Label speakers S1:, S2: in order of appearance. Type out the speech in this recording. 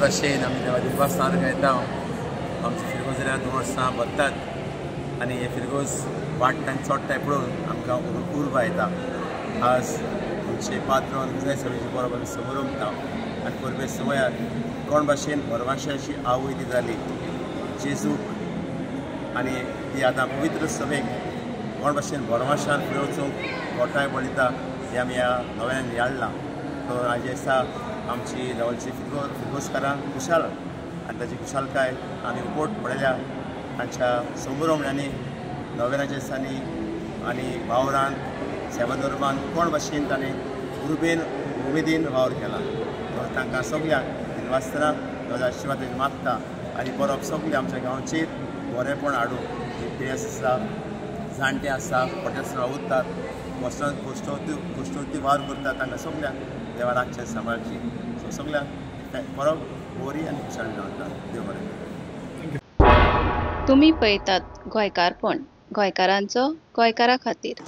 S1: भाशेन आमी देवा दिनवास गायता. आमची फिरगोज जाल्यार 2 वर्सां भरतात आनी हे फिरगोज वाडटा आनी चोडटाय पळोवन आमकां उर्बा येता. आज आमचे पात्रोन जुझे सभेची परब आमी समोर आनी परबे समयार कोण भाशेन भरवाशाची आवय ती जाली जेजूक आनी ती आतां पवित्र सभेक कोण भाशेन भरवाशान फुडें वचूंक गोठाय पळयता हें आमी ह्या नव्यान नियाळ्ळां. तर आयज दिसा आमची धावलची फिरगोजकारां खुशाल आनी ताची खुशालकाय आमी उपोट पळयल्या. तांच्या समोरमण्यांनी नव्याच्या दिसांनी आनी वावरान सेवाधर्मान कोण भाशेन ताणें उर्बेन उमेदीन वावर केला. तर तांकां सगल्यांक दिनवासतना ताजो आशिर्वाद मागता आनी परब सगळें आमच्या गांवचेर बरेंपण हाडूं. पियेस आसा, जाणटे आसा, पटेस रावतात, कुश्टवती वावर करतात, तांकां सगल्यांक देवा राखचें सांबाळची. सो सगल्यांक परब बरी आनी खुशाल दवरता. देव बरें.
S2: तुमी पळयतात गोंयकारपण, गोंयकारांचो गोंयकारा खातीर.